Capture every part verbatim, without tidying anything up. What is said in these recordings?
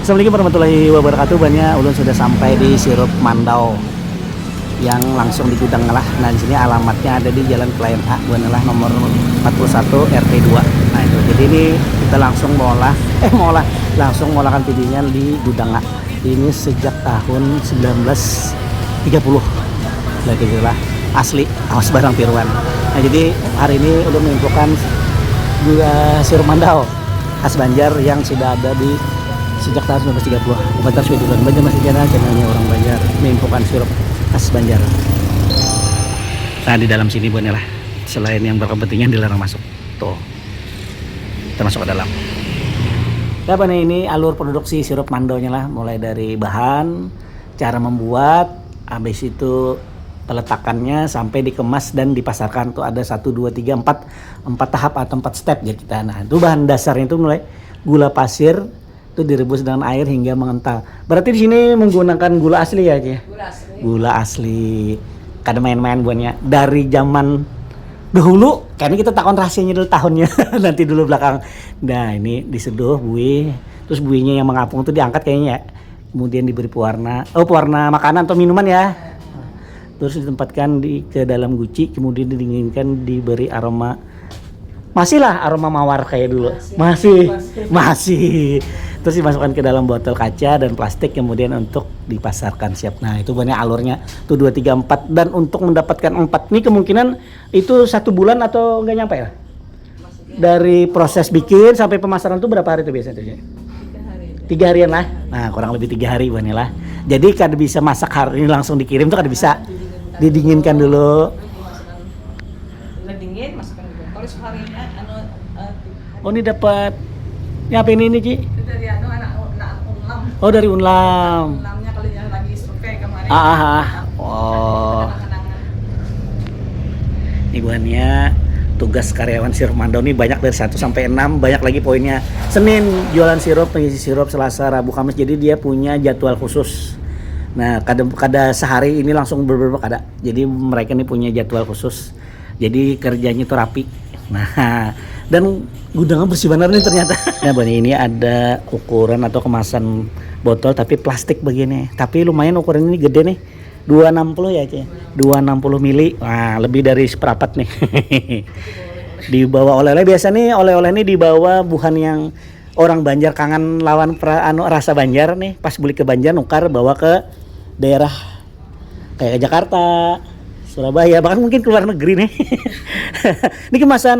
Assalamualaikum warahmatullahi wabarakatuh. Banyak ulun sudah sampai di Sirup Mandau yang langsung di gudang lah. Nah, di sini alamatnya ada di Jalan Pelayan A, bukan lah, nomor empat puluh satu R T dua. Nah, itu. Jadi ini kita langsung mengolah, eh mengolah, langsung mengolahkan pidinya di gudang lah. Ini sejak tahun sembilan belas tiga puluh. Lagi lah asli, awas barang tiruan. Nah, jadi hari ini ulun menginfokan gula Sirup Mandau khas Banjar yang sudah ada di sejak tahun sembilan belas tiga puluh. Komentar sudah duluan, Banjar masih channel, channelnya orang Banjar, menginfokan sirup khas Banjar. Nah, di dalam sini buahnya lah, selain yang berkepentingan dilarang masuk. Tuh, kita masuk ke dalam. Ya, apa nih, ini alur produksi sirup mandonya lah, mulai dari bahan, cara membuat, habis itu peletakannya sampai dikemas dan dipasarkan tuh ada satu, dua, tiga, empat, empat tahap atau empat step ya kita. Nah, itu bahan dasarnya itu mulai gula pasir, itu direbus dengan air hingga mengental. Berarti di sini menggunakan gula asli ya, Ci? Gula asli. Gula asli. Kada main-main buahnya. Dari zaman dahulu, karena kita takon rahasianya dulu tahunnya nanti dulu belakang. Nah, ini diseduh buih, terus buihnya yang mengapung itu diangkat kayaknya ya. Kemudian diberi pewarna, oh, pewarna makanan atau minuman ya. Terus ditempatkan di ke dalam guci, kemudian didinginkan, diberi aroma, masihlah aroma mawar kayak dulu. Masih. Masih. Masih. Terus dimasukkan ke dalam botol kaca dan plastik, kemudian untuk dipasarkan siap. Nah, itu banyak alurnya. Tuh, dua, tiga, empat. Dan untuk mendapatkan empat ini kemungkinan itu satu bulan atau nggak nyampe ya? Dari proses bikin sampai pemasaran tuh berapa hari tuh biasanya tuh, Ci? Tiga harian lah. Nah, kurang lebih tiga hari buahnya lah. Jadi kada bisa masak hari ini langsung dikirim tuh kada bisa. Didinginkan dulu. Udah dingin, masukkan dulu. Kalau seharinya, anu, eh, Oh, ini dapat. Ini apa ini, ini, Ci? Itu dari anu, anak, anak Unlam. Oh, dari Unlam. Unlamnya kalau yang lagi survei kemarin. Ah, ah, ah. Oh. Kenang-kenangan. Ini buahnya tugas karyawan Sirup Mandau nih banyak dari satu sampai enam, banyak lagi poinnya. Senin jualan sirup, pengisi sirup, Selasa, Rabu, Kamis. Jadi dia punya jadwal khusus. Nah, kada, kada sehari ini langsung ber-, ber-, kada. Jadi mereka nih punya jadwal khusus. Jadi kerjanya tuh rapi. Nah, dan gudangnya bersih banget nih ternyata. Nah, buahnya ini ada ukuran atau kemasan botol tapi plastik begini. Tapi lumayan ukuran ini gede nih. Dua enam puluh ya, Ci? Dua enam puluh mili. Nah, lebih dari seperapat nih. Dibawa oleh-oleh. Biasa nih oleh-oleh nih dibawa buhan yang orang Banjar kangen lawan pra-, anu, rasa Banjar nih. Pas balik ke Banjar nukar bawa ke daerah kayak ke Jakarta, Surabaya, bahkan mungkin ke luar negeri nih. Ini kemasan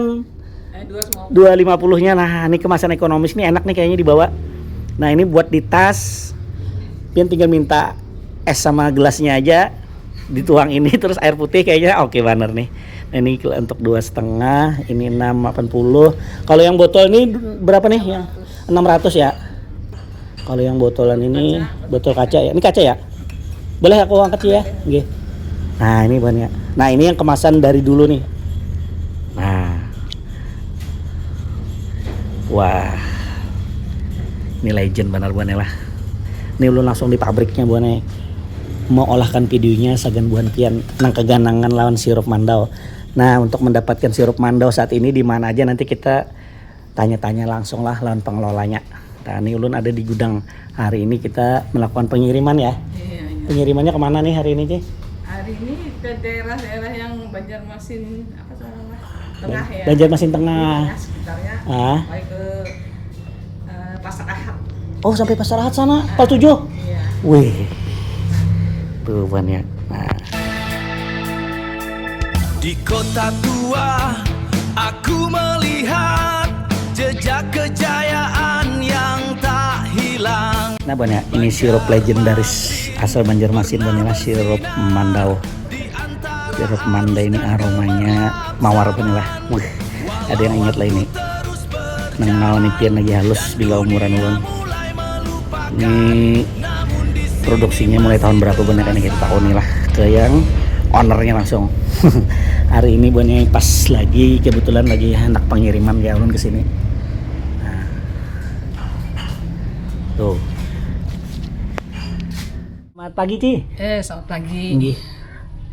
Eh, dua semua. Dua lima puluhnya. Nah, ini kemasan ekonomis nih, enak nih kayaknya dibawa. Nah, ini buat di tas. Pian tinggal minta es sama gelasnya aja, dituang ini terus air putih kayaknya oke banget nih. Nah, ini untuk dua setengah, ini enam delapan puluh. Kalau yang botol ini berapa nih? Yang enam ratus ya. Kalau yang botolan ini botol kaca ya. Ini kaca ya? Boleh aku angkat sih ya? Nggih. Nah, ini buahnya. Nah, ini yang kemasan dari dulu nih. Nah. Wah. Ini legend benar buahnya lah. Ini ulun langsung di pabriknya buahnya. Mau olahkan videonya sagan buhan pian nang keganangan lawan sirup mandau. Nah, untuk mendapatkan sirup mandau saat ini di mana aja nanti kita tanya-tanya langsung lah lawan pengelolanya. Nah, ini ulun ada di gudang. Hari ini kita melakukan pengiriman ya. Iya, iya. Pengirimannya kemana nih hari ini, Ci? Hari ini ke daerah-daerah yang Banjarmasin, apa salah? Tengah ya. Banjarmasin Tengah. Iya, sekitarnya. Ah. Baik ke, eh, Pasar Ahad. Oh, sampai Pasar Ahad sana, Pal tujuh? Iya. Wih. Tuh, buahnya. Nah. Di kota tua, aku melihat jejak kejayaan yang tak hilang. Nah, buahnya, ini sirup legendaris asal Banjarmasin, buahnya lah sirup mandau. Sirup mandau ini aromanya mawar, buahnya lah. Wih, ada yang ingat lah ini. Nang ngalaman impian lagi halus bila umuran ulun. Ini produksinya mulai tahun berapa buahnya, kan kita takoni lah ke yang ownernya langsung. Hari ini buahnya pas lagi kebetulan lagi hendak pengiriman ya ulun ke sini. Nah. Tuh. Selamat pagi, Ci. Eh, selamat pagi. Inggih.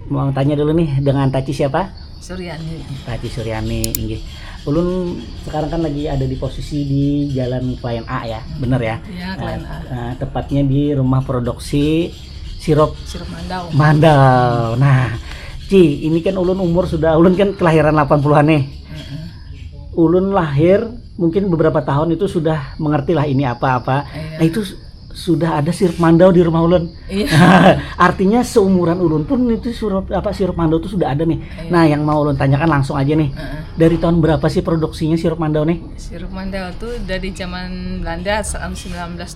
Mau tanya dulu nih, dengan Taci siapa? Suryani. Taci Suryani, inggih. Ulun sekarang kan lagi ada di posisi di Jalan Klien A ya, bener ya? Iya, Klien A. Nah, tepatnya di rumah produksi sirup Sirup mandau. Mandau. Nah, Ci, ini kan ulun umur sudah, ulun kan kelahiran delapan puluhan nih. Ulun lahir mungkin beberapa tahun itu sudah mengerti lah ini apa-apa. Iya. Nah, itu su- sudah ada sirup mandau di rumah ulun. Iya. Artinya seumuran ulun pun itu sirup apa sirup mandau itu sudah ada nih. Iya. Nah, yang mau ulun tanyakan langsung aja nih. Heeh. Dari tahun berapa sih produksinya sirup mandau nih? Sirup mandau tuh dari zaman Belanda tahun sembilan belas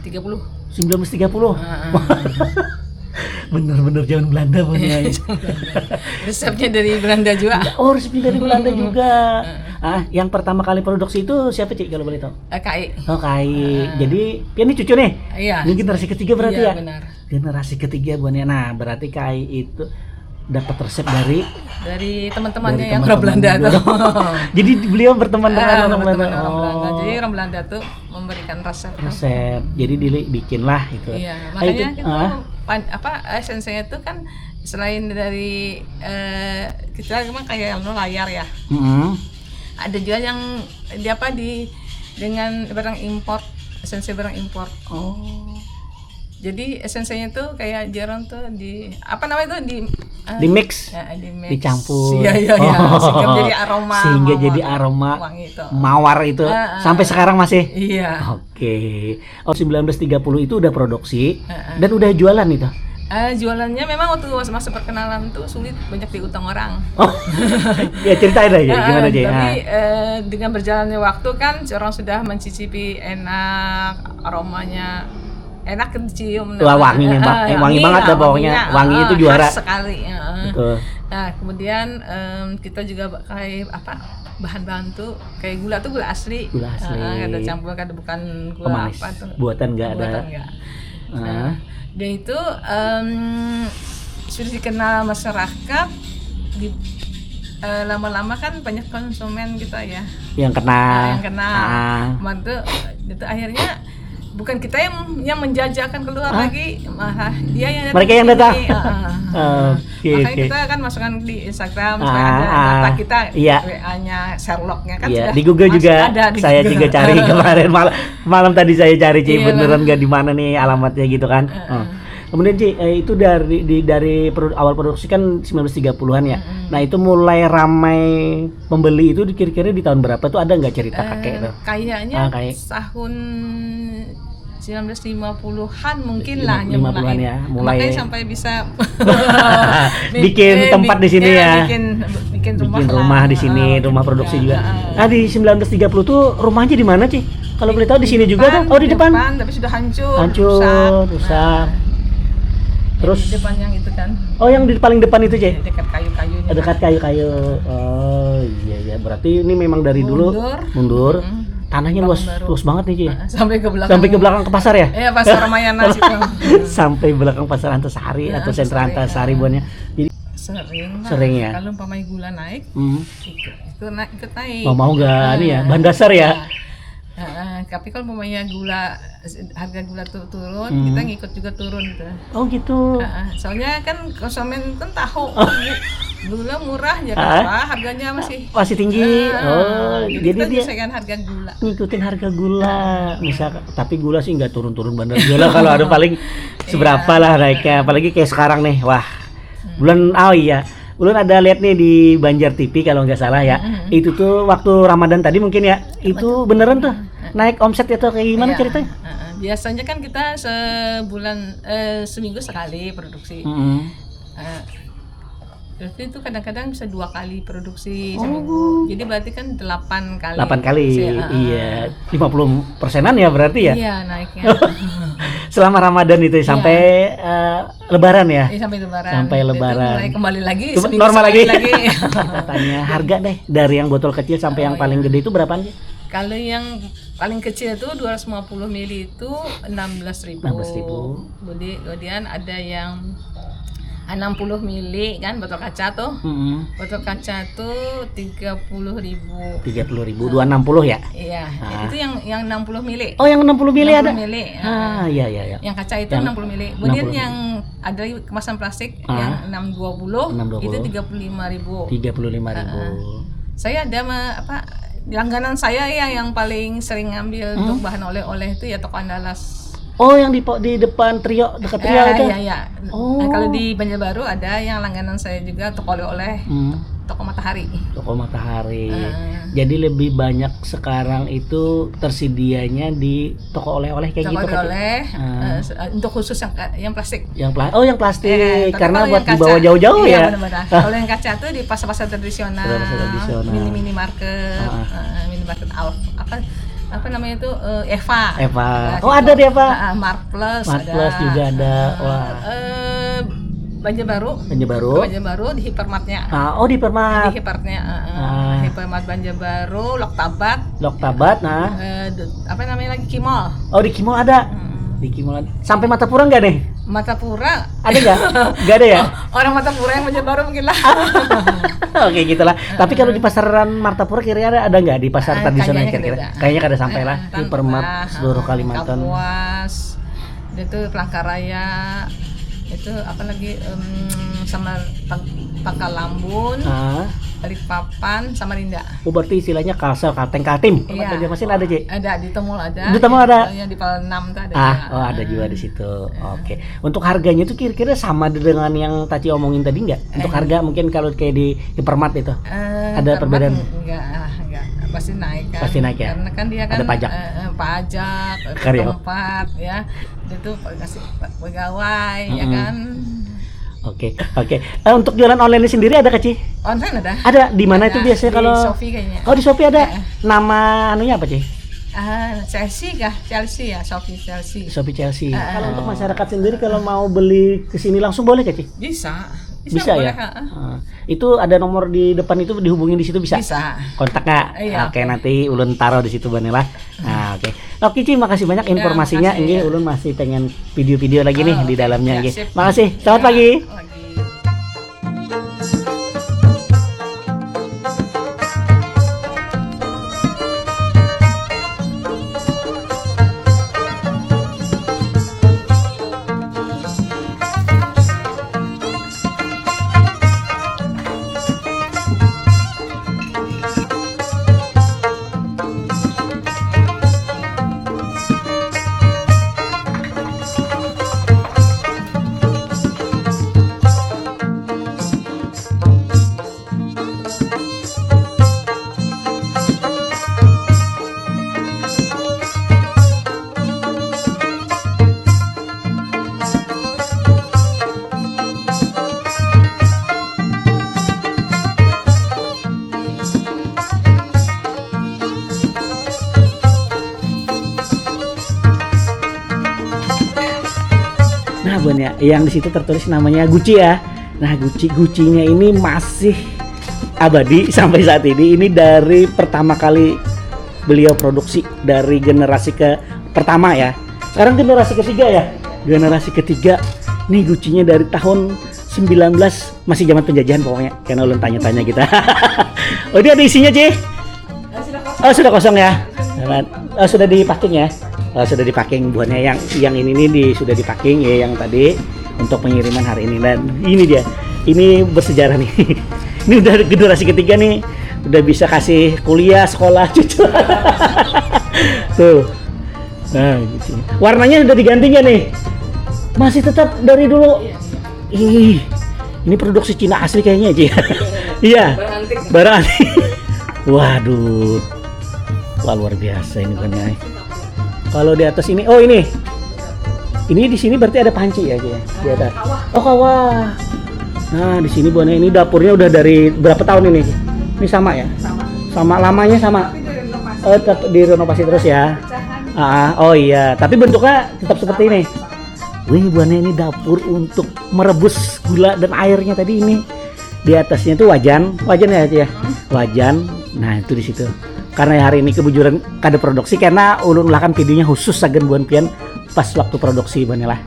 tiga puluh. sembilan belas tiga puluh. Heeh. Bener-bener zaman Belanda punya. Resepnya dari Belanda juga. Oh, resepnya dari Belanda juga. Ah, yang pertama kali produksi itu siapa, Ci, kalau boleh tahu? Eh, K I. Oh, K I. Jadi, pian ini cucu nih. Iya. Ini generasi ketiga berarti Iya, ya? Benar. Generasi ketiga buannya. Nah, berarti K I itu dapat resep dari Dari teman-temannya dari yang teman-teman orang Belanda juga. tuh. Jadi beliau berteman dengan Ah, orang Belanda. Teman-teman orang Belanda. Oh. Jadi orang Belanda tuh memberikan resep. Resep. Jadi dili bikinlah gitu. Iya, Ah, makanya itu, kita ah, pan- apa esensinya itu kan selain dari eh, kita memang kayak anu layar ya. mm-mm. Ada juga yang di apa di dengan barang impor, esensi barang impor. Oh. Jadi esensinya tuh kayak jarang tuh di apa namanya tuh di eh, Di mix. Ya, di mix. Dicampur. Iya, iya, iya. Oh. Sehingga jadi aroma. Sehingga mawar. Jadi aroma Wangi itu. Mawar itu Ah, ah. Sampai sekarang masih. Iya. Oke. Oh, sembilan belas tiga puluh itu udah produksi Ah, ah. dan udah jualan itu. Eh, jualannya memang waktu masa, masa perkenalan tuh sulit, banyak diutang orang. Oh. Ya, ceritain aja Ah, gimana, Ci? Tapi Ah. eh, dengan berjalannya waktu kan orang sudah mencicipi enak aromanya, enak dicium. Wah, wanginya, Ah, Pak. Eh, wangi banget dah pokoknya. wanginya, Wangi ah, itu juara. Khas sekali. Ah. Betul. Nah, kemudian em, kita juga pakai apa bahan-bahan tuh kayak gula tuh gula asli. Gula asli. Ah, ada campur, ada bukan gula Pemanis. Apa tuh. Buatan nggak ada. Buatan nggak. Ah. Nah, dia itu em, sudah dikenal masyarakat di eh, lama-lama kan banyak konsumen gitu ya. Yang kena. Nah, yang kena. Ah. Cuman tuh itu akhirnya bukan kita yang yang menjajakan keluar Ah. Lagi, malah dia yang Mereka yang ke datang. Sini. Ah, ah. Oke, Makanya oke. Kita kan masukkan di Instagram, Ah, supaya ada ah. Data kita, Iya. W A-nya Sherlock-nya kan Iya, sudah di Google masuk, juga. Ada di Saya Google. Juga cari kemarin malam. Malam tadi saya cari, Ci, Iya. Beneran gak di mana nih alamatnya gitu kan. Heeh. Hmm. Kemudian, Ci, eh, itu dari di dari produ- awal produksi kan sembilan belas tiga puluhan ya. Nah, itu mulai ramai pembeli itu kira-kira di tahun berapa tuh, ada nggak cerita kakek Eh, tuh? Kayaknya Ah, kayak- tahun sembilan belas lima puluhan mungkin lah, Lima puluhan ya, mulai. Makanya sampai bisa Bikin eh, tempat bi- di sini ya. Bikin bikin rumah Bikin lah. Rumah di sini, Ah, rumah bikin produksi juga. Ah. Ah, di sembilan belas tiga puluh tuh rumahnya di mana, Ci? Kalau boleh tahu di sini juga tuh. Oh, di depan. Tapi sudah hancur. Hancur, rusak. Nah, Terus di depan yang itu kan. Oh, yang di paling depan itu, Ci? Dekat kayu-kayunya. Dekat kayu-kayu. Oh, iya, iya. Berarti ini memang dari dulu Mundur. Mundur. Mm. Tanahnya luas Baru. Luas banget nih, Ci. Nah, sampai ke belakang. Sampai ke belakang ke pasar ya? Eh, pasar Ramayana situ. Sampai belakang pasar Antasari Nah, atau sentra Antasari, Antasari buannya. Jadi Sering lah. Sering ya? Kalau umpamanya gula naik, hmm, ikut, ikut, na- ikut naik. mau mau gak nih ya, Nah. Bahan dasar ya. Heeh, tapi kalau umpamanya gula, harga gula tuh turun, Hmm. Kita ngikut juga turun tuh. Oh gitu. Heeh, soalnya kan konsumen kan tahu gula murah, Jakarta harganya masih Masih tinggi. Ah, Oh, jadi, jadi kita dia menyesuaikan harga gula. Ngikutin harga gula. Misal, tapi gula sih nggak turun-turun bener. Gula kalau ada paling seberapa lah naiknya. Apalagi kayak sekarang nih, wah. Bulan, oh iya, ulun ada lihat nih di Banjar T V kalau nggak salah ya. Itu tuh waktu Ramadan tadi mungkin ya. Itu beneran tuh naik omset atau kayak gimana Iya. Ceritanya? Heeh, biasanya kan kita sebulan, eh, seminggu sekali produksi. Mm-mm. Eh, berarti itu kadang-kadang bisa dua kali produksi seminggu. Jadi berarti kan delapan kali. Delapan kali, Saya, ah, iya, lima puluh persenan ya berarti ya. Iya, naiknya. Selama Ramadan itu ya, sampai eh, Lebaran ya. Iya, sampai Lebaran. Sampai Itu Lebaran. Mulai kembali lagi. Coba Seminggu normal sekali lagi. Kita tanya harga deh, dari yang botol kecil sampai yang paling gede itu berapaan sih? Kalau yang paling kecil itu dua ratus lima puluh mili itu enam belas ribu. Enam belas ribu. Jadi kemudian ada yang enam puluh mili kan, botol kaca tuh. Mm-mm. Botol kaca tuh tiga puluh ribu. Tiga puluh ribu, dua enam puluh ya? Iya, Ah. Itu yang yang enam puluh mili. Oh, yang enam puluh mili ada? Enam puluh mili. Ah, iya, iya, iya. Yang kaca itu Yang enam puluh mili. enam Kemudian puluh mili. Yang ada kemasan plastik Ah. Yang enam dua puluh Enam dua puluh. Itu tiga puluh lima ribu. Tiga puluh lima ribu. Saya ada me- apa langganan saya ya yang paling sering ngambil Hmm. untuk bahan oleh-oleh itu ya toko Andalas. Oh, yang di po- di depan Trio, dekat Trio Ya, itu. Ya, ya. Oh. Nah, kalau di Banjarbaru ada yang langganan saya juga toko oleh-oleh, Hmm, toko Matahari. toko Matahari. Eh. Jadi lebih banyak sekarang itu tersedianya di toko oleh-oleh kayak Toko gitu kan? oleh-oleh Ah. eh, se- untuk khusus yang ka- yang plastik. Yang plastik. Oh, yang plastik. Eh, tapi Karena kalau buat yang kaca- dibawa jauh-jauh iya, ya. Benar-benar. Kalau yang kaca tuh di pasar-pasar tradisional, Pasar tradisional. mini minimarket, Ah. eh, minimarket Alf, apa apa namanya itu eh, Eva. Eva. Nah, Oh, situ. ada di Eva? Ah, ah, Mart Plus Mart ada. Plus juga ada. Ah, Wah. eh, Banjarbaru. Banjarbaru. Banjarbaru di Hypermartnya. Ah, oh, di Hypermart. Di Hypermartnya, eh, eh. Ah. Hypermart Banjarbaru, Loktabat, Loktabat, nah. eh, de- apa namanya lagi, Kimol. Oh, di Kimol ada. Hmm. Di Kimol ada. Sampai Martapura nggak nih? Martapura. Ada nggak? Nggak ada ya? Orang Martapura yang Banjarbaru mungkin lah. Oke, gitulah. Tapi kalau di pasaran Martapura kira-kira ada nggak di pasar Ah, tradisional kayaknya kira-kira? Kada. Kayaknya kada sampai lah. Ah, Hypermart Tanpa, seluruh ah, Kalimantan. Kapuas, itu Pelangkaraya, itu apa lagi em, sama Pang- Pangkal Lambun, Ah, Balikpapan, Samarinda. oh, berarti istilahnya Kalsel, Kalteng, Kaltim. Iya. Banjarmasin ada, Ci? Ada di Temul ada. Di Temul ada? Yang di Pal enam tuh ada. Ah, Juga. Oh, ada juga di situ. Oke. Untuk harganya tuh kira-kira sama dengan yang tadi omongin tadi nggak? Untuk Eh. harga mungkin kalau kayak di Hypermart itu. Eh, Ada Hypermart perbedaan? Enggak, enggak. Pasti naik kan. Pasti naik ya? Karena kan dia kan Ada pajak. eh, eh, pajak, eh, Karyawan. Tempat ya. Itu kasih pegawai ya Mm-mm. Kan. Oke, oke. Eh, untuk jualan online sendiri ada kah, Ci? Online ada. Ada. Di mana itu Ada. Biasanya Di kalau? Shopee kayaknya. Oh, di Shopee ada. Heeh. Nama anunya apa, Ci? Ah, Chelsea kah? Chelsea ya, Shopee Chelsea. Shopee Chelsea. Ah. Kalau untuk masyarakat sendiri kalau mau beli ke sini langsung boleh kah, Ci? Bisa. Bisa, boleh, ya? Ha, ha. Ah, itu ada nomor di depan itu dihubungi di situ bisa. Bisa. Kontak nggak? Iya, Oke, oke. Nanti ulun taruh di situ, Bang, lah. Nah, oke. Oke, Ci, makasih banyak informasinya. Makasih. Nggih, ulun masih pengen video-video lagi nih Oh, di dalamnya ya, nggih. Sip. Makasih. Selamat Ya, pagi. Pagi. Nah, Bun, ya, yang di situ tertulis namanya Guci, ya. Nah, Guci, Gucinya ini masih abadi sampai saat ini. Ini dari pertama kali beliau produksi, dari generasi ke pertama, ya. Sekarang generasi ketiga, ya. Generasi ketiga. Nih, Gucinya dari tahun sembilan belas, masih zaman penjajahan pokoknya. Karena ulun tanya-tanya kita. Oh, ini ada isinya, Ci? Oh, sudah kosong, ya. Oh, sudah di-packing, ya. Oh, sudah di-packing, buahnya yang yang ini nih di, sudah di-packing, ya, yang tadi untuk pengiriman hari ini. Dan ini dia. Ini bersejarah nih. Ini udah generasi ketiga nih. Udah bisa kasih kuliah, sekolah, cucu. Tuh. Nah, gitu. Warnanya udah diganti nggak nih? Masih tetap dari dulu. Ih, ini produksi Cina asli kayaknya, Ci. Iya. Barang antik. Barang antik. Waduh. Wah, luar biasa ini, Bun, ya. Kalau di atas ini, oh, ini. Ini di sini berarti ada panci, ya, Ci, ya? Di atas. Oh, kawah. Nah, di sini, Bun, ya, ini dapurnya udah dari berapa tahun ini? Ini sama, ya? Sama. Sama, lamanya sama. Tapi direnovasi. Oh, tetap direnovasi terus, ya. Pecahan. Ah, oh iya, tapi bentuknya tetap seperti ini. Wih, buahnya ini dapur untuk merebus gula dan airnya tadi ini. Di atasnya tuh wajan, wajan, ya, Ci, ya? Wajan. Nah, itu di situ. Karena hari ini kebujuran kada produksi karena ulun ulakan videonya khusus sagan buhan pian pas waktu produksi, Bun, lah.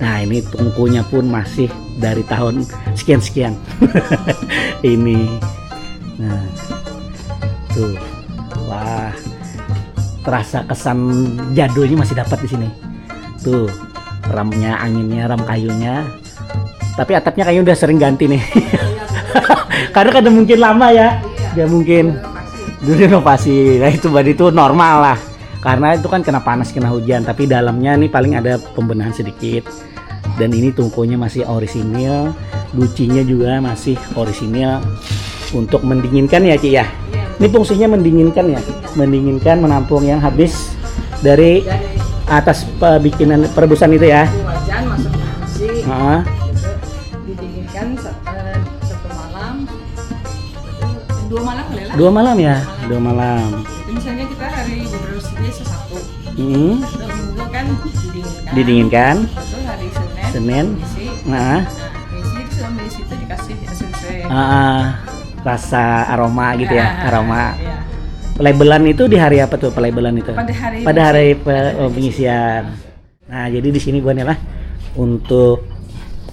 Nah, ini tungkunya pun masih dari tahun sekian-sekian. Ini. Nah. Tuh. Wah. Terasa kesan jadulnya masih dapat di sini. Tuh. Ramnya, anginnya, ram kayunya. Tapi atapnya kayaknya udah sering ganti nih. Karena kada mungkin lama, ya. Ya mungkin dulu renovasi. Nah, itu berarti itu normal lah. Karena itu kan kena panas, kena hujan, tapi dalamnya nih paling ada pembenahan sedikit. Dan ini tungkunya masih orisinil, gucinya juga masih orisinil untuk mendinginkan ya, Ci ya. Ini fungsinya mendinginkan ya, mendinginkan, menampung yang habis dari atas pebikinan perebusan itu ya. Wajan masuk ke besi, Heeh. Didinginkan sa- eh, satu malam, dua malam kali lah. Dua malam ya, dua malam. Jadi misalnya kita hari bebersih biasa Sabtu, Hmm, Sabtu Minggu kan didinginkan. Didinginkan. Itu hari Senin, Senin. Isi. Nah, Nah, isi itu sama isi itu dikasih esensi. Ah, rasa aroma gitu ya, Ah, aroma. Iya. Pelabelan itu di hari apa tuh, pelabelan itu? Pada hari Pada hari pe- oh, pengisian. Nah, jadi di sini buahnya lah untuk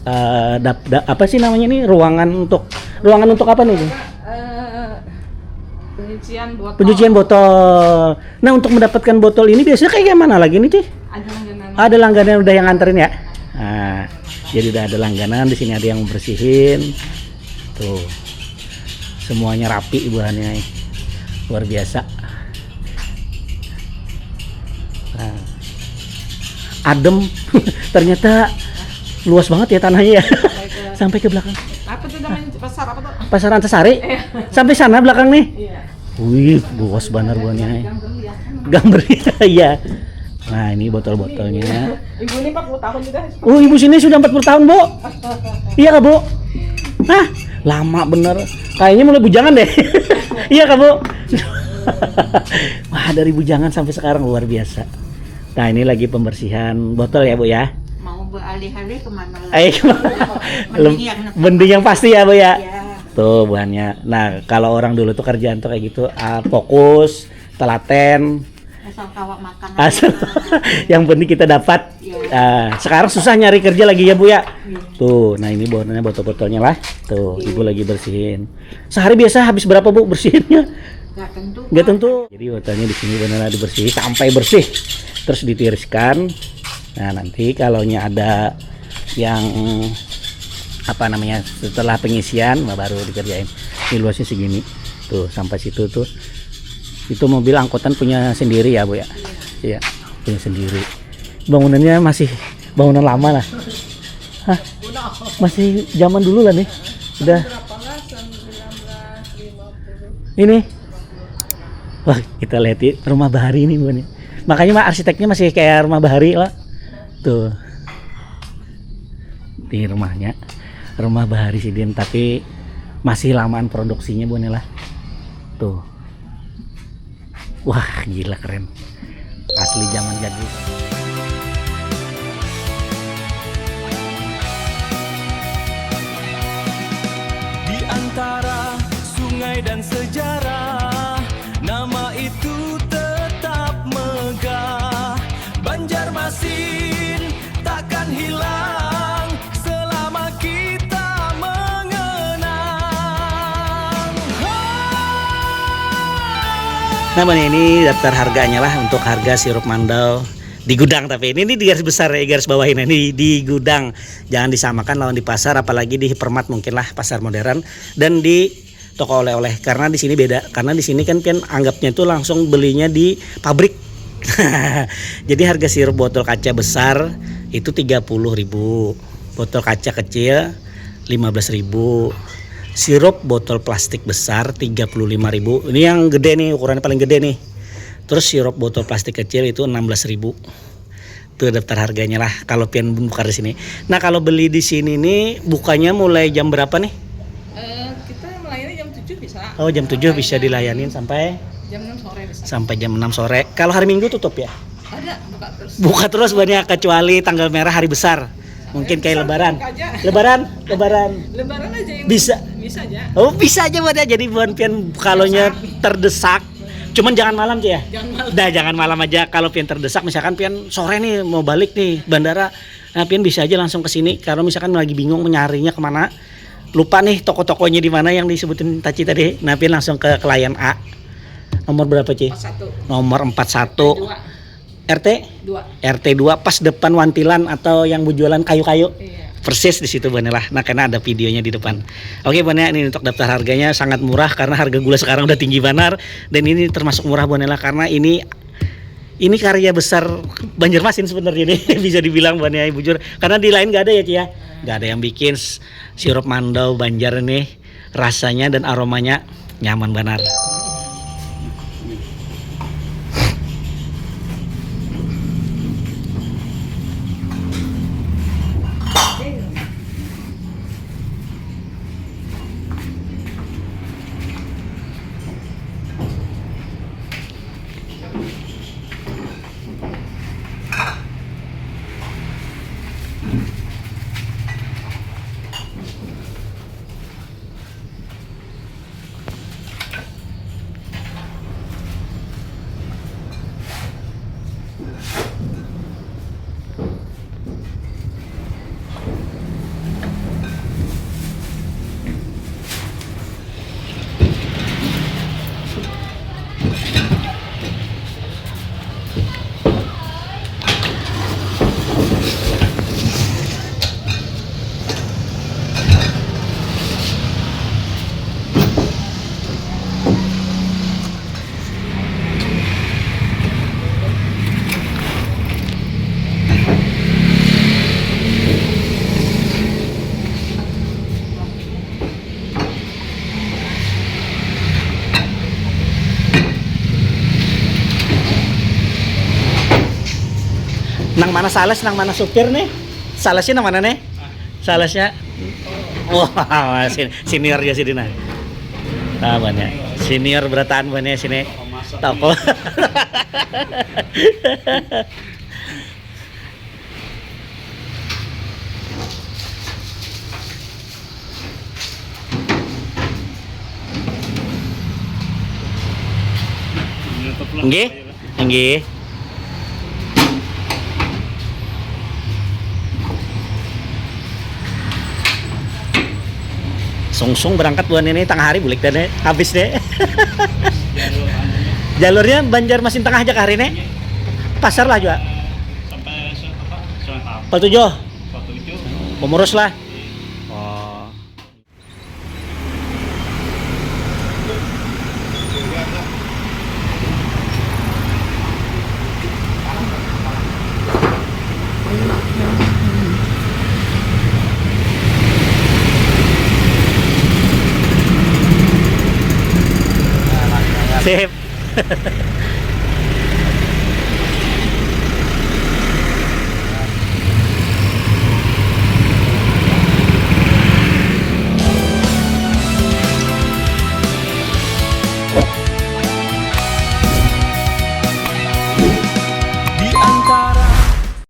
eh, dap- da- apa sih namanya nih, ruangan untuk ruangan untuk apa nih? Eh, penyucian botol. Penyucian botol. Nah, untuk mendapatkan botol ini biasanya kayak gimana lagi nih, Ci? Ada langganan. Ada langganan udah yang nganterin ya? Nah, jadi udah ada langganan, di sini ada yang membersihin. Tuh. Semuanya rapi buahannya. Luar biasa. Nah. Adem. Ternyata luas banget ya tanahnya ya. Sampai ke Sampai ke belakang. Apa tuh namanya? Pasar apa tuh? Pasar Antasari. Iya. Sampai sana belakang nih. Iya. Wih, luas banget buahannya. Gang Berlian. Gang Berlian, iya. Nah, ini botol-botolnya. Ibu ini empat puluh tahun juga. Oh, ibu sini sudah empat puluh tahun, Bu? Iya kah, Bu? Hah? Lama bener. Kayaknya mulai bujangan deh. Iya kah, Bu? Wah, dari bujangan sampai sekarang luar biasa. Nah, ini lagi pembersihan botol ya, Bu ya. Mau beralih-alih kemana lagi? Eh, kemana? Mending yang Mending yang pasti ya, Bu ya. Ya. Tuh buahannya. Nah, kalau orang dulu tuh kerjaan tuh kayak gitu, ah, fokus, telaten. Asal kawa makan. Asal. Yang penting kita dapat. Iya. Ah, sekarang susah nyari kerja lagi ya, Bu ya. Iya. Tuh, nah, ini botolnya, botol-botolnya lah. Tuh, Iya. Ibu lagi bersihin. Sehari biasa habis berapa, Bu, bersihinnya? Nggak tentu, Nggak Pak. Tentu. Jadi botolnya di sini benar dibersihin sampai bersih. Terus ditiriskan. Nah, nanti kalaunya ada yang apa namanya, setelah pengisian, nah, baru dikerjain. Ini luasnya segini. Tuh, sampai situ tuh. Itu mobil angkutan punya sendiri ya, Bu ya? Iya, punya sendiri. Bangunannya masih bangunan lama lah. Hah? Masih zaman dulu lah nih. Udah. Ini. Wah, kita lihat di rumah bahari ini, Bu nih. Makanya mah arsiteknya masih kayak rumah bahari lah. Tuh. Di rumahnya. Rumah bahari sidin, tapi masih lamaan produksinya, Bu nih lah. Tuh. Wah, gila keren. Asli zaman jadul. Di antara sungai dan sejarah, nama itu tetap megah. Banjarmasin takkan hilang selama kita mengenang. Nah, ini daftar harganya lah untuk harga sirup mandau di gudang, tapi ini, ini di garis besar ya, garis bawah ini, ini di gudang. Jangan disamakan lawan di pasar, apalagi di hypermart mungkin lah, pasar modern, dan di toko oleh-oleh, karena di sini beda, karena di sini kan pian anggapnya itu langsung belinya di pabrik. Jadi harga sirup botol kaca besar itu tiga puluh ribu, botol kaca kecil lima belas ribu, sirup botol plastik besar tiga puluh lima ribu. Ini yang gede nih, ukurannya paling gede nih. Terus sirup botol plastik kecil itu enam belas ribu. Tuh daftar harganya lah kalau pian buka di sini. Nah, kalau beli di sini nih bukanya mulai jam berapa nih? Eh, kita melayani jam tujuh bisa. Oh, jam tujuh bisa dilayanin sampai Jam enam sore bisa. Sampai jam enam sore. Kalau hari Minggu tutup ya? Ada, buka terus. Buka terus banyak, kecuali tanggal merah, hari besar. Mungkin kayak Lebaran. Buka aja. Lebaran, Lebaran. Lebaran aja yang Bisa. Bisa aja. Oh, bisa aja buat ya. Jadi buat pian kalau terdesak. Cuman jangan malam, Ci, ya. Jangan malam. Dah, jangan malam aja. Kalau pian terdesak, misalkan pian sore nih mau balik nih bandara, nah, pian bisa aja langsung ke sini. Kalau misalkan lagi bingung mencarinya kemana, lupa nih toko-tokonya di mana yang disebutin Taci tadi, nah, pian langsung ke klien A. Nomor berapa, Ci? Empat satu. Nomor empat satu. Dua. R T? Dua. R T dua, pas depan Wantilan atau yang berjualan kayu-kayu. Iya. persis di situ, Buanela. Nah, karena ada videonya di depan. Oke, Buanela, ini untuk daftar harganya sangat murah karena harga gula sekarang udah tinggi banar, dan ini termasuk murah, Buanela, karena ini ini karya besar Banjarmasin sebenarnya nih, bisa dibilang, Buanela, bujur. Karena di lain gak ada ya, Ci, ya. Gak ada yang bikin s-, sirup mandau Banjar nih, rasanya dan aromanya nyaman banar. Nang mana sales, nang mana supir nih? Salesnya nang mana nih? Salesnya? Wah, sin-, senior ya sini nah. Nah, banyak. Senior berataan banyak sini. Toko. Nggih, nggih. Sungsung berangkat buhan ini tengah hari bulik dan habis deh. Jalurnya Banjarmasin Tengah aja hari ini. Pasar lah juga. Sampai se-, apa, Sungai Tapah. Pal tujuh. Pal tujuh. Pemurus lah. Oh. Sip.